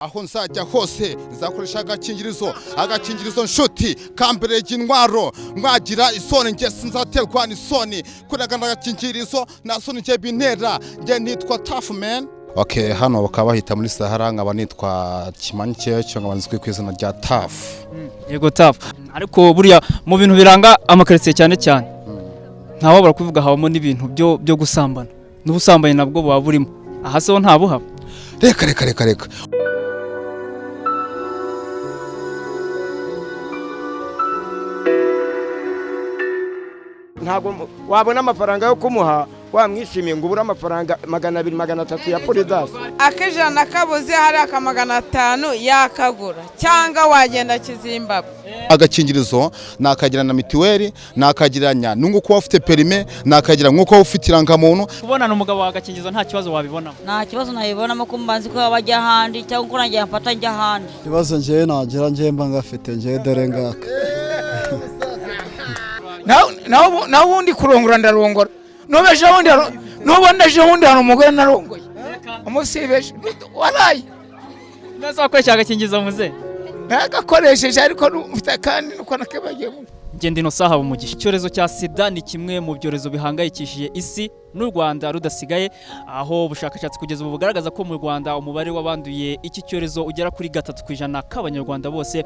Aho nzajya hose nzakoresha agakingirizo, agakingirizo nshuti kambereye intwaro. Mwagira isoni, njye sinzaterwa n'isoni kurega agakingirizo, nta soni njye bintera. Njye nitwa Tough Man. Okay, hano bakaba bahita muri Sahara, nkaba nitwa Kimanyi Cyecyo, nkaba nzwi ku izina rya Tough. Yego Tough, ariko buriya mu bintu biranga amakaritsiye cyane cyane, ntawabura kuvuga habamo n'ibintu byo gusambana, n'ubusambanyi nabwo buba burimo. Aha se ho ntabuhaba? Reka reka reka reka. Ntabwo wabona amafaranga yo kumuha wamwishimiye ngo ubure amafaranga 200, 300 ya poridasi. Ak'ijana kabuze, hari aka 500 yakagura, cyangwa wagenda Kizimbabwe. Agakingirizo nakagira na mituweli, nakagiranya n'uko kuba ufite perime, nakagira nk'uko waba ufite irangamuntu. Kubonana umugabo wawe agakingirizo, nta kibazo wabibonamo? Nta kibazo nabibonamo, ko mbanzi ko baba bajya ahandi, cyangwa ko nanjye yamfata njya ahandi. Ikibazo njyewe nagira, njyewe mba ngafite, njyewe dore ngaka. Naho ubundi kurongora ndarongora. N'ubundi ejo bundi hari umugore narongoye umusibeje waraye. Neza, wakoresha agakingirizo muze? Nagakoresheje, ariko mfite kandi nuko nakibagiwe. Ngenda ino saha umugisha. Icyorezo cya sida ni kimwe mu byorezo bihangayikishije isi, n'u Rwanda rudasigaye, aho ubushakashatsi kugeza ubu bugaragaza ko mu Rwanda umubare w'abanduye iki cyorezo ugera kuri 3% k'Abanyarwanda bose.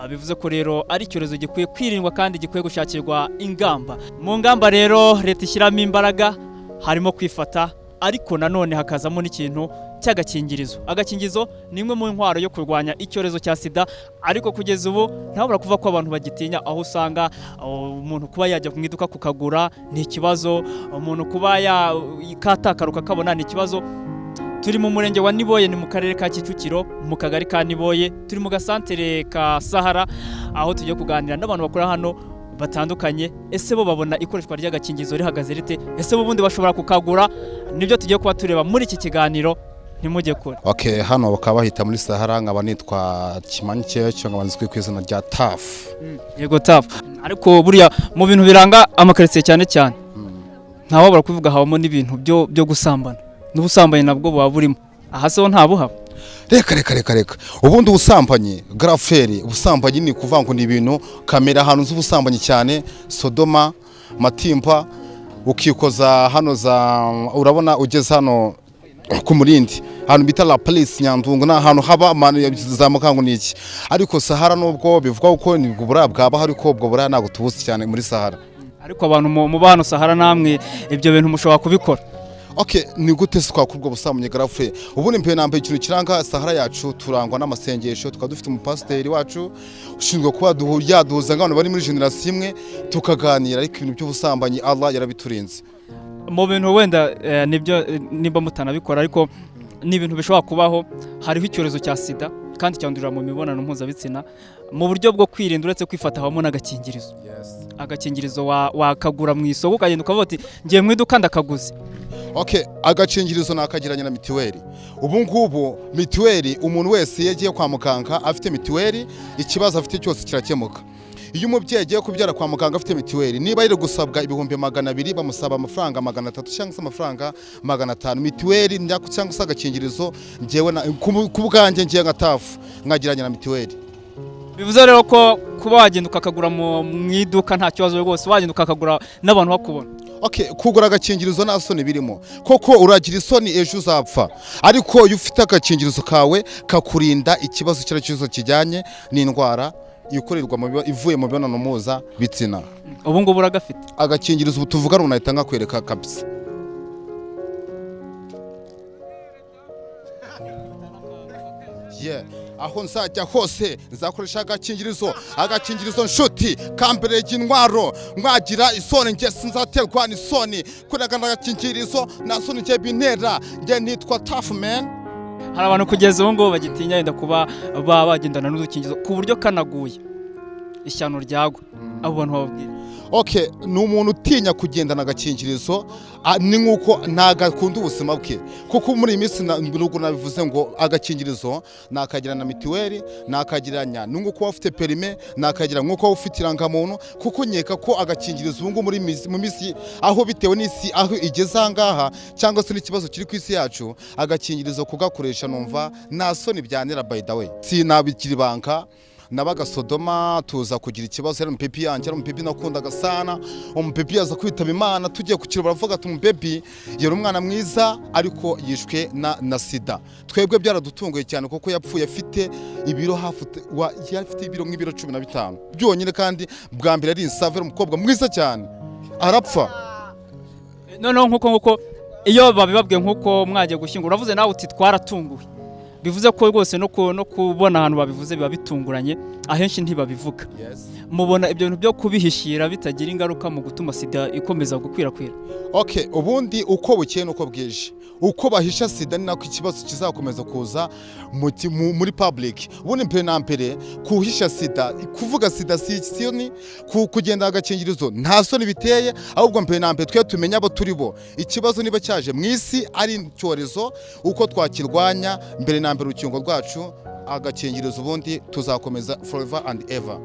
Bivuze ko rero ari icyorezo gikwiye kwirindwa kandi gikwiye gushakirwa ingamba. Mu ngamba rero leta ishyiramo imbaraga harimo kwifata, ariko nanone hakazamo n'ikintu cy'agakingirizo. Agakingirizo ni imwe mu ntwaro yo kurwanya icyorezo cya sida, ariko kugeza ubu ntabura kuva ko abantu bagitinya, aho usanga umuntu kuba yajya mu iduka kukagura ni ikibazo, umuntu kuba yakatakaruka akabona ni ikibazo. Turi mu murenge wa Niboye, ni mu karere ka Kicukiro, mu kagari ka Niboye, turi mu gasantere ka Sahara, aho tugiye kuganira n'abantu bakora hano batandukanye. Ese bo babona ikoreshwa ry'agakingirizo rihagaze rite? Ese bo ubundi bashobora kukagura? Nibyo tugiye kuba tureba muri iki kiganiro, ntimujye kure. Okay, hano bakaba bahita muri Sahara, nkaba nitwa Kimanyi Cyecyo, nkaba nzwi ku izina rya Tough. Yego Tough, ariko buriya mu bintu biranga amakaritsiye cyane cyane, ntawabura kuvuga habamo n'ibintu byo gusambana, n'ubusambanyi nabwo buba burimo. Aha se ho ntabuhaba? Reka reka reka reka. Ubundi ubusambanyi garaferi, ubusambanyi ni ukuvuga ngo ni ibintu kamera. Ahantu z'ubusambanyi cyane, Sodoma, Matimba, ukikoza hano za, urabona ugeze hano ku Murindi, ahantu bita La Police, Nyandungu, ni ahantu haba amanu zamuka ngo ni iki. Ariko Sahara, nubwo bivugwa ko ni ubwo buraya bwaba, ariko ubwo buraya ntabwo tubuzi cyane muri Sahara. Ariko abantu muba hano Sahara, namwe ibyo bintu mushobora kubikora? Okay, ni gute se twakora ubwo busambanyi garafure? Ubundi mbere na mbere, ikintu kiranga Sahara yacu, turangwa n'amasengesho. Tukaba dufite umupasiteri wacu ushinzwe kuba yaduhuza nk'abantu bari muri generasiyo imwe, tukaganira, ariko ibintu by'ubusambanyi Allah yarabiturinze. Mu bintu wenda nibyo, nimba mutanabikora, ariko ni ibintu bishobora kubaho, hariho icyorezo cya sida kandi cyandurira mu mibonano mpuzabitsina. Mu buryo bwo kwirinda, uretse kwifata, habamo n'agakingirizo. Agakingirizo wakagura mu isoko, ukagenda ukavuga uti ngiye mu iduka ndakaguze? Okay, agakingirizo nakagiranye na mituweli. Ubu ngubu mituweli, umuntu wese iyo agiye kwa muganga afite mituweli, ikibazo afite cyose kirakemuka. Iyo umubyeyi agiye kubyara kwa muganga afite mituweli, niba ari gusabwa 200,000, bamusaba amafaranga 300 cyangwa se amafaranga 500. Mituweli cyangwa se agakingirizo, njyewe ku bwanjye ngiye nka Tough nkagiranye na mituweli. Bivuze rero ko kuba wagenda ukakagura mu iduka nta kibazo rwose, wagenda ukakagura n'abantu bakubona? Okay, kugura agakingirizo nta soni birimo, koko uragira isoni ejo uzapfa, ariko iyo ufite agakingirizo kawe kakurinda ikibazo icyo ari cyo cyose kijyanye n'indwara ikorerwa ivuye mu mibonano mpuzabitsina. Ubu ngubu uragafite? Agakingirizo ubu tuvugana unahita nkakwereka kabisa. Yeah. Aho nzajya hose nzakoresha agakingirizo, agakingirizo nshuti kambereye intwaro. Mwagira isoni, njye sinzaterwa n'isoni kurega agakingirizo, nta soni njye bintera. Njye nitwa Tough Man. Hari abantu kugeza ubu ngubu bagitinya yenda kuba baba bagendana n'udukingirizo, ku buryo kanaguye ishyano ryagwa. Abo bantu bababwira? Okay, ni umuntu utinya kugendana agakingirizo, ni nk'uko ntago akunda ubuzima bwe, kuko muri iyi minsi nubwo nabivuze ngo agakingirizo nakagira na mituweli, nakagiranya ni nk'uko waba ufite permis, nakagira nk'uko waba ufite irangamuntu, kuko nkeka ko agakingirizo ubu ngubu mu minsi aho bitewe n'isi aho igeze aha ngaha cyangwa se n'ikibazo kiri ku isi yacu, agakingirizo kugakoresha numva nta soni byanira. By the way, sinabikira ibanga, nabaga Sodoma, tuza kugira ikibazo. Yari umupepi yanjye, yari umupepi nakundaga sana. Umupepi yaza kwitaba Imana, tugiye ku kiro baravuga ati umupepi yari umwana mwiza ariko yishwe na sida. Twebwe byaradutunguye cyane kuko yapfuye afite ibiro hafi yari afite ibiro nk'ibiro 15 byonyine, kandi bwa mbere ari insave, ari umukobwa mwiza cyane, arapfa. Noneho nk'uko iyo babibabwiye, nk'uko mwagiye gushyingura, uravuze nawe uti twaratunguwe, bivuze ko rwose no kubona ahantu babivuze biba bitunguranye, ahenshi ntibabivuga. Mubona ibyo bintu byo kubihishira bitagira ingaruka mu gutuma sida ikomeza gukwirakwira? Okay, ubundi uko bukeye nuko bwije, uko bahisha sida ni nako ikibazo kizakomeza kuza muri public. Ubundi mbere na mbere kuhisha sida, kuvuga sida si soni, kugenda agakingirizo nta soni biteye, ahubwo mbere na mbere twe tumenya abo turi bo. Ikibazo niba cyaje mu isi ari icyorezo, uko twakirwanya mbere na mbere urukingo rwacu, agakingirizo, ubundi tuzakomeza forever and ever.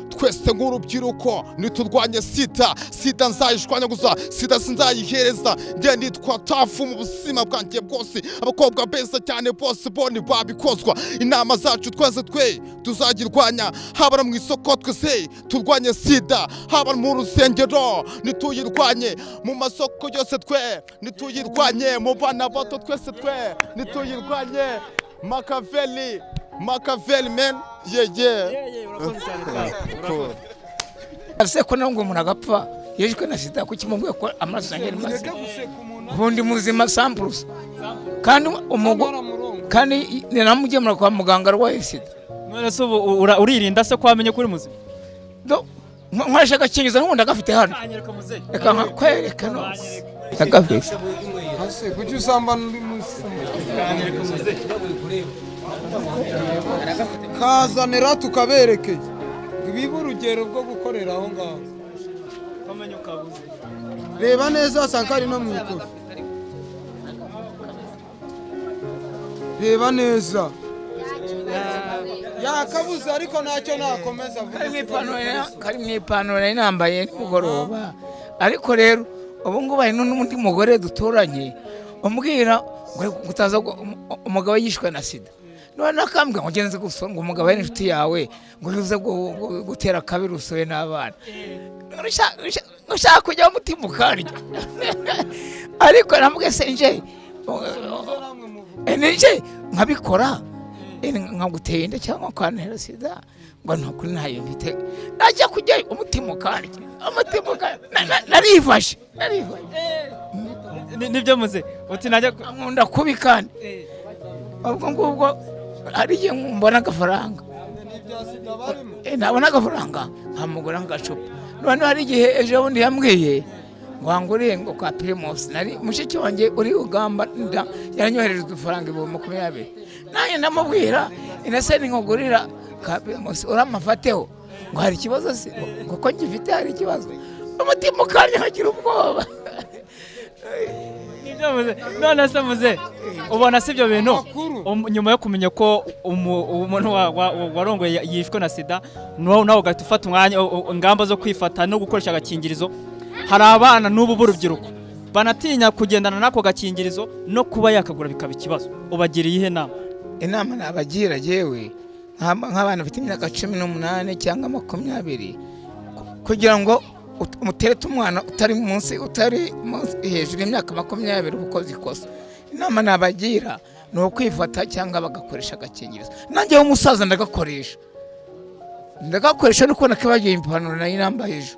Twese nk'urubyiruko niturwanye sida. Sida nzayishwanya gusa, sida sinzayihereza. Njye nitwa Tafu. Mu buzima bwanjye bwose abakobwa beza cyane bose boni babikozwa. Inama zacu twese twe tuzagirwanya, haba no mu isoko twese turwanye sida, haba mu rusengero nituyirwanye, mu masoko yose twe nituyirwanye, mu bana bato twese twe nituyirwanye. Makaveli, Makaveli men, yeah yeah. Cool. Ese ko nawe ngo umuntu agapfa yishwe na sida, kuki mubwiye ko amaraso yanjye ari mazima? Ubundi muzima sampurusa, kandi kandi ninamugemura kwa muganga arwaye sida. None se ubu uririnda se ko wamenye ko uri muzima? Nkoresha agakingirizo, n'ubundi agafite hano. Anyereka, muzehe. Reka nkakwereka, no ndagafite. Ase kuki usambana uri munsi? Kazanira tukabereke bibe urugero rwo gukorera aho ngaho. Kamenye ukabuze. Reba neza, wasanga kari no mu ikofi. Reba neza, yakabuze, ariko ntacyo nakomeza avuga. Kari mu ipantaro nari nambaye nimugoroba. Ariko rero ubu ngubu hari n'undi mugore duturanye umbwira ngo utaza umugabo yishwe na sida, none akambwira ngo ngenze gusa ngo umugabo ari inshuti yawe, ngo uze gutera kabiri usoye n'abana. None ushaka kujya umutima ukarya, ariko namubwiye se nje nije nkabikora, nkagutera inda cyangwa kwantera sida, ngo ntukuri ntayo mfite, najya kujya umutima ukarya, umutima ukarya. Narifashe, narifashe. Nibyo muze uti najya Nkunda kubi, kandi ubwo ngubwo hari igihe mbona agafaranga, nabona agafaranga nkamugura nk'agacupa. Noneho hari igihe ejo bundi yambwiye ngo wanguriye ngo kwa Primus, nari mushiki wanjye uri Uganda yaranyohereje udufaranga 20,000, nanjye ndamubwira inase nkugurira ka Primus uramafateho, ngo hari ikibazo se? Ngo ko ngifite hari ikibazo? Umutima ukarya nkagira ubwoba. Nibyo muze. None se muze, ubona si ibyo bintu Amakuru. Nyuma yo kumenya ko umuntu warongoye yishwe na sida, nawe ugahita ufata umwanya ingamba zo kwifata no gukoresha agakingirizo, hari abana n'ubu b'urubyiruko banatinya kugendana n'ako gakingirizo, no kuba yakagura bikaba ikibazo, ubagiriye iyihe nama? Inama nabagira yewe nk'abana bafite imyaka 18 cyangwa 20, kugira ngo umuterete umwana utari munsi hejuru y'imyaka 20 uba ukoze ikosa. Inama nabagira ni ukwifata cyangwa bagakoresha agakingirizo. Nanjye w'umusaza ndagakoresha, ndagakoresha no kubona kibagiye ipantaro nayo nambaye ejo,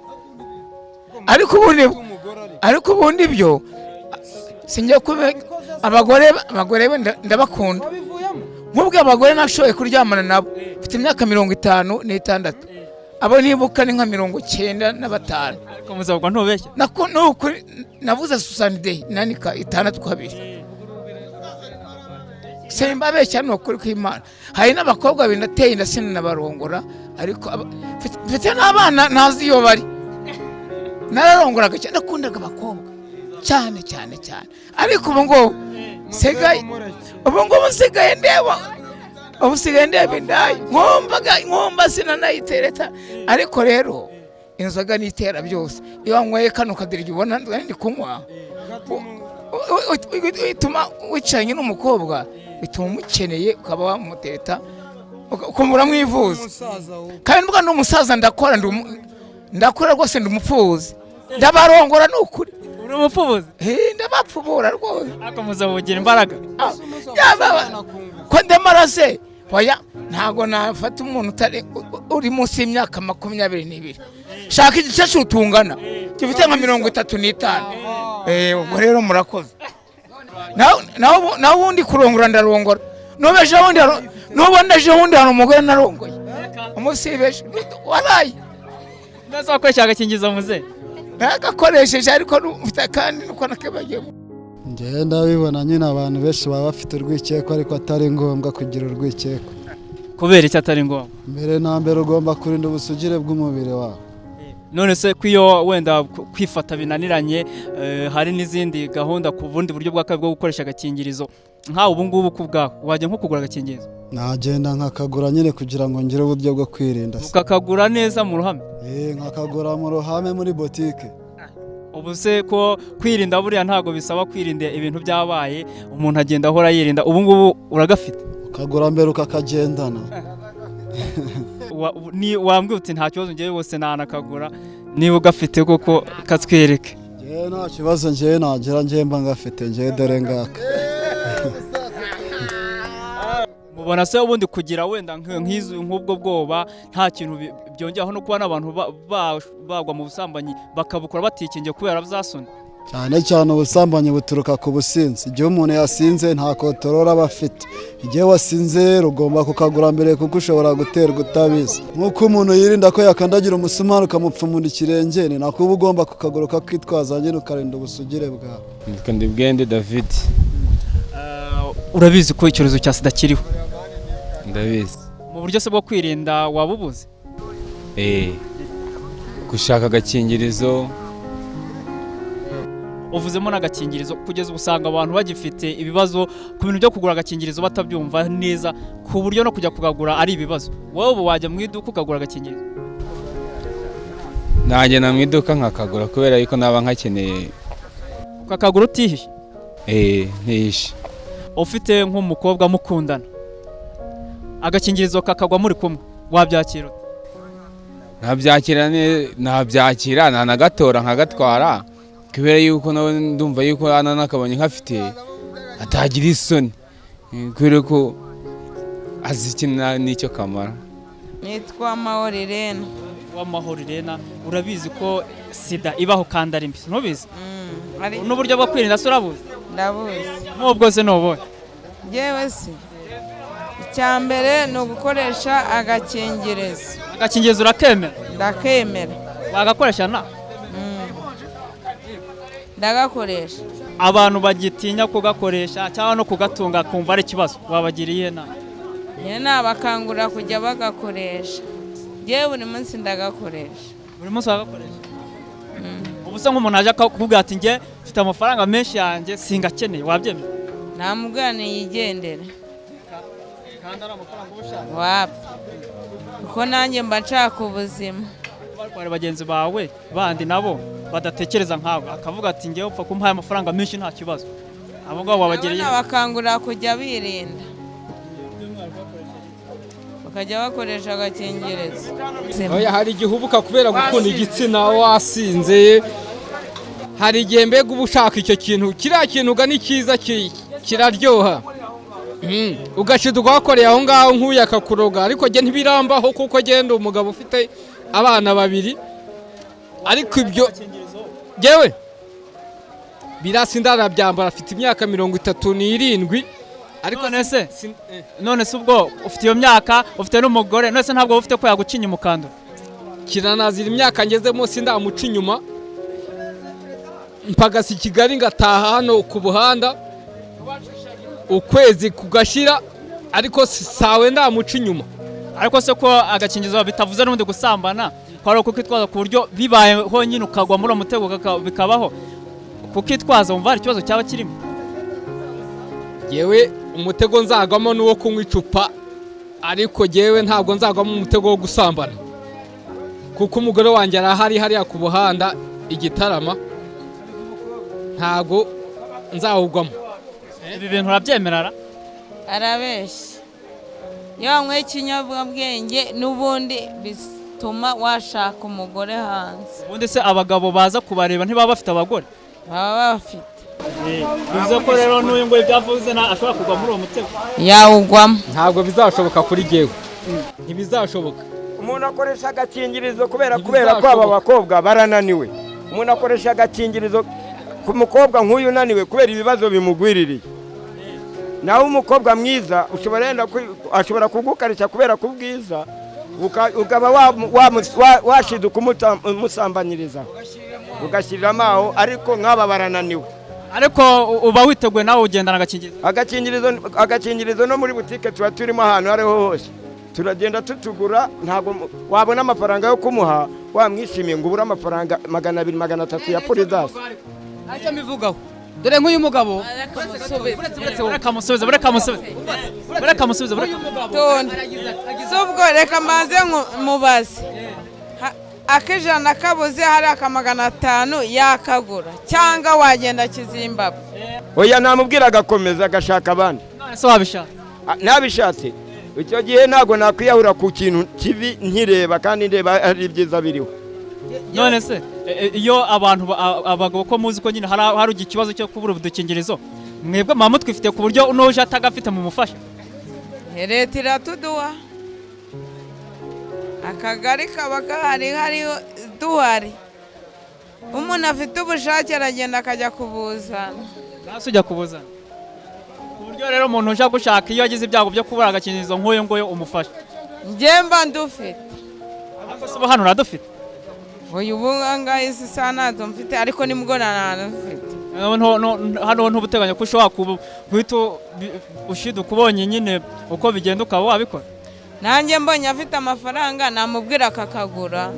ariko ubundi byo sinjya kube abagore be ndabakunda. Wabivuyemo. Nk'ubwo abagore nashoboye kuryamana nabo, mfite imyaka 56, abo nibuka ni nka 95. Ariko muzabwo ntubeshya. Nako ni ukuri, navuze soixante nanika itandatu kabiri, simbabeshya, ni ukuri kw'Imana. Hari n'abakobwa babiri nateye inda sinanabarongora, ariko mfite n'abana ntazi iyo bari. Nararongoraga cyane, nakundaga abakobwa cyane cyane cyane, ariko ubu ngubu nsigaye, ubu ngubu nsigaye ndeba, ubu nsigaye ndeba indaya, nkumvaga nkumva sinanayitereta. Ariko rero inzoga nitera byose. Iyo wanyweye kano kadirigi ubona ndi kunywa, bituma wicaranye n'umukobwa, bituma umukeneye, ukaba wamutereta, ukumva uramwivuza. Umusaza wowe. Kandi mbwa ndi umusaza, ndakora, ndakora rwose, ndi umupfubuzi, ndabarongora ni ukuri. Uri umupfubuzi? Eh, ndabapfubura rwose. Ariko muzabugira imbaraga. Ah, yaba ko ndamaraze, oya, ntabwo nafata umuntu utari uri munsi y'imyaka 22. Shaka igikecuru tungana gifite nka 35. Eh, ubwo rero murakoze. Naho ubundi kurongora ndarongora. N'ubu ejo bundi n'ubu ejo bundi hari umugore narongoye umunsi w'ejo waraye. Mbese wakoresha agakingirizo, muze? Nagakoresheje, ariko mfite kandi nuko nakibagiwe. Njyewe ndabibona nyine, abantu benshi baba bafite urwikekwe, ariko atari ngombwa kugira urwikekwe. Kubera icyo atari ngombwa? Mbere na mbere ugomba kurinda ubusugire bw'umubiri wawe. None se ko iyo wenda kwifata binaniranye, hari n'izindi gahunda ku bundi buryo bwa kabiri bwo gukoresha agakingirizo, nkawe ubu ngubu ku bwawe wajya nko kugura agakingirizo? Nagenda nkakagura nyine kugira ngo ngire uburyo bwo kwirinda se. Ukakagura neza mu ruhame? Eh, nkakagura mu ruhame muri botike. Ubu se ko kwirinda buriya ntabwo bisaba kwirinda ibintu byabaye, umuntu agenda ahora yirinda, ubu ngubu uragafite? Ukagura mbere ukakagendana. Ni wambwira uti nta kibazo, ngewe wose nanakagura. Niba ugafite koko katwereke. Njyewe nta kibazo njyewe nagira, njyewe mba ngafite, njyewe dore ngaka. Mubona se ubundi kugira wenda nk'ubwo bwoba nta kintu byongeraho no kuba n'abantu bagwa mu busambanyi bakabukora batikingiye kubera byasoni? Cyane cyane ubusambanyi buturuka ku businzi. Igihe umuntu yasinze nta contrôle aba afite. Igihe wasinze rero ugomba kukagura mbere, kuko ushobora guterwa utabizi. Nk'uko umuntu yirinda ko yakandagira umusumari ukamupfumura ikirenge, ni nako uba ugomba kukagura ukakitwaza nyine, ukarinda ubusugire bwawe. Nitwa Ndibwende David. Urabizi ko icyorezo cya sida kiriho? Ndabizi. Mu buryo se bwo kwirinda waba ubuzi? Eh, gushaka agakingirizo. Uvuzemo n'agakingirizo. Kugeza ubu usanga abantu bagifite ibibazo ku bintu byo kugura agakingirizo, batabyumva neza, ku buryo no kujya kukagura ari ibibazo. Wowe ubu wajya mu iduka ukagura agakingirizo? Nagenda mu iduka nkakagura kubera yuko naba nkakeneye. Ukakagura utihishe? Eh, ntihishe. Ufite nk'umukobwa mukundana, agakingirizo kakagwa muri kumwe, wabyakira ute? Nabyakira nabyakira, nanagatora nkagatwara, kubera yuko nawe ndumva yuko nakabonye nkafite atagira isoni. Eh, kubera ko azi iki n'icyo kamara. Nitwa Mahoro Irene. W'amahoro Irena, urabizi ko sida ibaho kandi ari mbi, ntubizi? Ari. N'uburyo bwo kwirinda se urabuzi? Ndabuzi. Nk'ubwo se nubuhe? Yewe se, icya mbere ni ugukoresha agakingirizo. Agakingirizo urakemera? Ndakemera. Wagakoresha na? Ndagakoresha. Abantu bagitinya kugakoresha cyangwa no kugatunga kumva ari ikibazo, wabagiriye inama? Njye nabakangurira kujya bagakoresha. Yewe, buri munsi ndagakoresha. Buri munsi wagakoresha? Ubu se nk'umuntu aje akakubwira ati njye mfite amafaranga menshi yanjye singakeneye, wabyemera? Namubwira niyigendere. Kandi ari amafaranga uba ushaka. Wapfa, kuko nanjye mba nshaka ubuzima. Hari bagenzi bawe bandi nabo badatekereza nkawe, akavuga ati njyewe upfa kumpaye amafaranga menshi nta kibazo, abo ngabo wabagiriye? Nabakangurira kujya birinda, bakajya bakoresha agakingirizo. Oya, hari igihe uhubuka kubera gukunda igitsina wasinze. Hari igihe mbega uba ushaka icyo kintu, kiriya kintu uga ni cyiza, kiraryoha. Ugashida ugakoreye aho ngaho nk'uyu akakuroga. Ariko njye ntibirambaho, kuko genda umugabo ufite abana babiri. Ariko ibyo yewe birasi ndarabyambara, afite imyaka 37, ariko None se none se ubwo ufite iyo myaka, ufite n'umugore, none se ntabwo uba ufite ko yaguca inyuma ukandura? Kiranazira, imyaka ngezemo sindamuca inyuma. Mpagasi i Kigali, ngataha hano ku buhanda, ukwezi kugashira, ariko sawe ndamuca inyuma. Ariko se ko agakingirizo bitavuze n'ubundi gusambana? Ko ari ukukitwaza ku buryo bibayeho nyine ukagwa muri uwo mutego bikabaho, kukitwaza wumva hari ikibazo cyaba kirimo? Yewe, umutego nzagwamo ni uwo kunywa icupa, ariko yewe ntabwo nzagwamo umutego wo gusambana, kuko umugore wanjye arahari hariya ku buhanda igitarama, ntabwo nzawugwamo. Ibi bintu urabyemerara? Arabeshya. Iyo wanyweye ikinyobwabwenge n'ubundi bituma washaka umugore hanze. Ubundi se abagabo baza kubareba ntibaba bafite abagore? Baba bafite. Bivuze ko rero n'uyu nguyu ibyavuze ashobora kugwa muri uwo mutego. Yawugwamo. Ntabwo bizashoboka kuri jyewe, ntibizashoboka. Umuntu akoresha agakingirizo kubera ko aba bakobwa barananiwe. Umuntu akoresha agakingirizo ku mukobwa nk'uyu unaniwe kubera ibibazo bimugwiririye. Naho umukobwa mwiza ushobora yenda ashobora kugukarisha kubera ku bwiza, ukaba washiduka umusambaniriza ugashyiriramo aho, ariko nk'aba barananiwe. Ariko uba witeguye nawe, ugendana agakingirizo? Agakingirizo no muri butike tuba turimo, ahantu aho ariho hose turagenda tutugura. Ntabwo wabona amafaranga yo kumuha wamwishimiye ngo ubure amafaranga 200, 300 ya Prudence. Ntacyo mbivugaho. Dore nk'uyu mugabo. Reka musubize, reka musubize, reka musubize. Tonde. Si ubwo reka mbanze mubaze. Ak'ijana kabuze hari aka 500 yakagura cyangwa wagenda Kizimbabwe? Oya, namubwira agakomeza agashaka abandi. None se wabishatse? Nabishatse icyo gihe ntabwo nakwiyahura ku kintu kibi nkireba kandi ndeba hari ibyiza biriho. None se iyo abantu abagabo ko muzi ko nyine hari ikibazo cyo kubura udukingirizo, mwebwe muba mutwifite ku buryo n'uje atagafite mumufasha? Leta iratuduha, akagari kaba gahari, hariho duhari. Umuntu afite ubushake aragenda akajya kubuzana. Nase ujya kubuzana ku buryo rero umuntu uje gushaka iyo agize ibyago byo kubura agakingirizo nk'uyu nguyu umufasha? Njye mba ndufite. Ariko se ubu hano uradufite? Uyu ubu ngaha isi isaha ntazo mfite, ariko nimugoroba ntazo mfite. Hano ntubuteganya ko ushobora guhita ushiduka ubonye nyine uko bigenda ukaba wabikora? Nanjye mbonye afite amafaranga namubwira akakagura.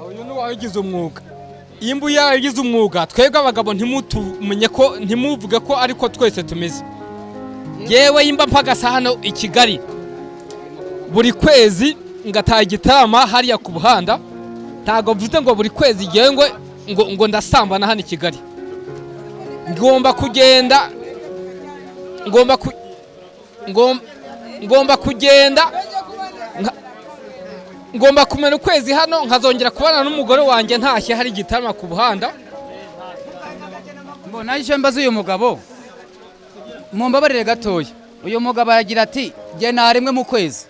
Uyu ni wabigize umwuga. Iyi mbu yarabigize umwuga, twebwe abagabo ntimutumenye ko, ntimuvuge ko ariko twese tumeze. Yewe, yimba mpagasa hano i Kigali buri kwezi ngataha igitarama hariya ku buhanda, ntabwo mvuze ngo buri kwezi ngewe ngo ndasambana hano i Kigali. Ngomba kugenda, ngomba kugenda ngomba kumena ukwezi hano, nkazongera kubana n'umugore wanjye ntashye hari igitarama ku buhanda. Mbona icyo mbaza uyu mugabo, mumbabarire gatoya. Uyu mugabo aragira ati jye nta rimwe mu kwezi.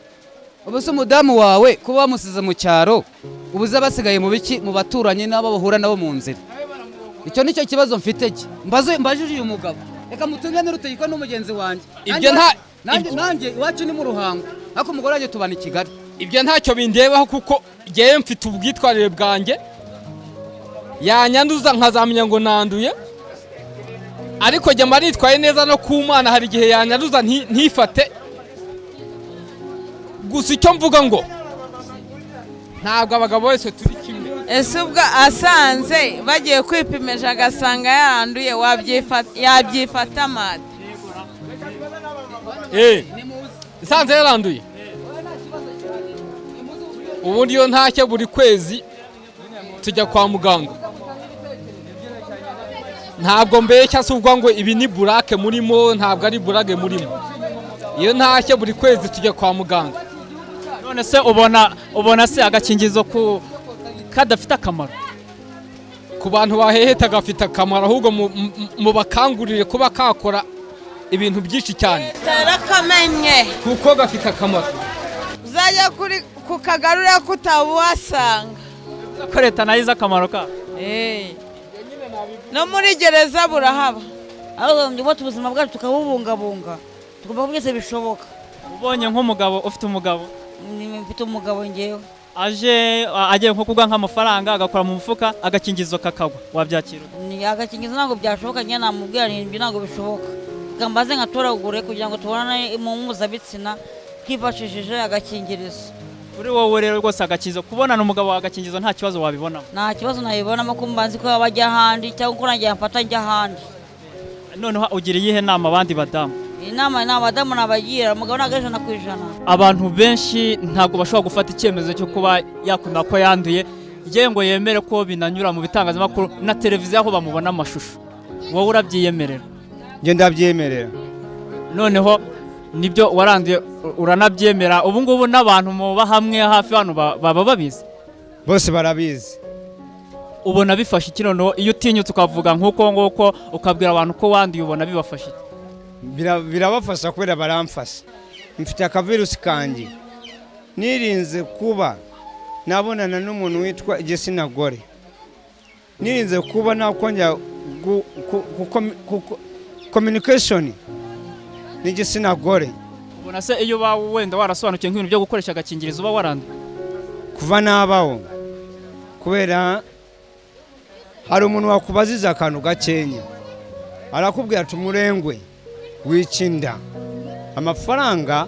Ubu se umudamu wawe kuba wamusize mu cyaro, ubu uzi basigaye mu biki mu baturanyi n'abo bahura nabo mu nzira? Icyo nicyo kibazo mfite cye mbajije uyu mugabo. Reka mutunge n'urutoki n'umugenzi wanjye. Ibyo nta- Nanjye iwacu ni mu Ruhango, ariko umugore wanjye tubana i Kigali. Ibyo ntacyo bindebaho kuko ngewe mfite ubwitwarire bwanjye, yanyanduza nkazamenya ngo nanduye, ariko njye mba nitwaye neza no ku Mana hari igihe yanyanduza ntifate. Gusa icyo mvuga ngo ntabwo abagabo bose turi kimwe. Ese ubwo asanze bagiye kwipimisha agasanga yaranduye, yabyifata mate? Nsanze yaranduye, ubundi iyo ntashye buri kwezi tujya kwa muganga. Ntabwo mbeshya, si ubwo ngo ibi ni burake murimo, ntabwo ari burake murimo. Iyo ntashye buri kwezi tujya kwa muganga. None se ubona se agakingirizo ku kadafite akamaro? Ku bantu baheheta gafite akamaro, ahubwo mubakangurire kuba kakora ibintu byinshi cyane. Tarakamenye. Kuko gafite akamaro. Uzajya kuri ku kagarura kutabuhasanga. Ko leta nayo izi akamaro ka. No muri gereza burahaba. Ahubwo ngo ubuzima bwacu tukabubungabunga, tugomba ko byose bishoboka. Ubonye nk'umugabo ufite umugabo? Mfite umugabo ngewe. Aje agiye nko kuguha nk'amafaranga agakora mu mufuka agakingirizo kakagwa, wabyakira? Ni agakingirizo ntabwo byashoboka, njye namubwira nti ibyo ntabwo bishoboka. Reka mbaze nkatoragure kugira ngo tubonane mu mpuzabitsina twifashishije agakingirizo. Kuri wowe rero rwose agakingirizo, kubonana umugabo wawe agakingirizo, nta kibazo wabibonamo? Nta kibazo nabibonamo, ko mbanzi ko yaba ajya ahandi cyangwa ko nanjye yamfata njya ahandi. Noneho ugira iyihe nama abandi badamu? Inama ni abadamu nabagira, umugabo ntabwo ari 100%. Abantu benshi ntabwo bashobora gufata icyemezo cyo kuba yakwemera ko yanduye, yewe ngo yemere ko binanyura mu bitangazamakuru na televiziyo aho bamubona amashusho. Wowe urabyiyemerera? Njye ndabyemerera. Noneho nibyo, waranduye, uranabyemera. Ubu ngubu n'abantu muba hamwe hafi hano baba babizi? Bose barabizi. Ubona bifasha iki noneho iyo utinyutse ukavuga nk'uko nguko, ukabwira abantu ko wanduye, ubona bibafasha iki? Birabafasha kubera baramfasha. Mfite akavirusi kanjye, nirinze kuba nabonana n'umuntu witwa igitsina gore, nirinze kuba nakongera communication n'igitsina gore. Ubona se iyo uba wenda warasobanukiwe nk'ibintu byo gukoresha agakingirizo, uba waranduye? Kuva nabaho, kubera hari umuntu wakubaziza akantu gakenya, arakubwira ati: "Umurengwe wica inda, amafaranga,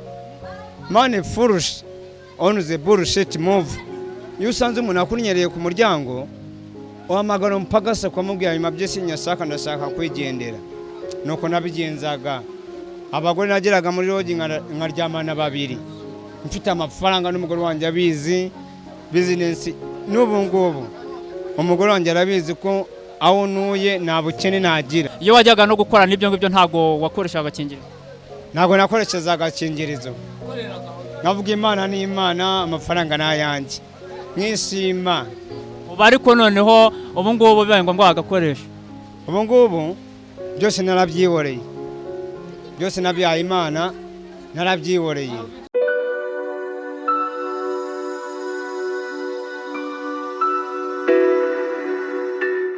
money foolish on the bullshit move." Iyo usanze umuntu akunyereye ku muryango, uhamagara umupagasa ukamubwira nyuma byose: "Nyashaka, ndashaka kwigendera." Nuko nabigenzaga. Abagore nageraga muri lodge nkaryamana babiri, mfite amafaranga, n'umugore wanjye abizi. Business n'ubu ngubu umugore wanjye arabizi ko aho ntuye nta bukene nagira. Iyo wajyaga no gukora n'ibyo ngibyo, ntabwo wakoreshaga agakingirizo? Ntabwo nakoresheje agakingirizo. Nkavuga: "Imana ni Imana, amafaranga ni ayanjye," nkishima. Ubu ariko noneho ubu ngubu bibaye ngombwa wagakoresha? Ubu ngubu byose narabyihoreye, byose nabyaye Imana, narabyihoreye.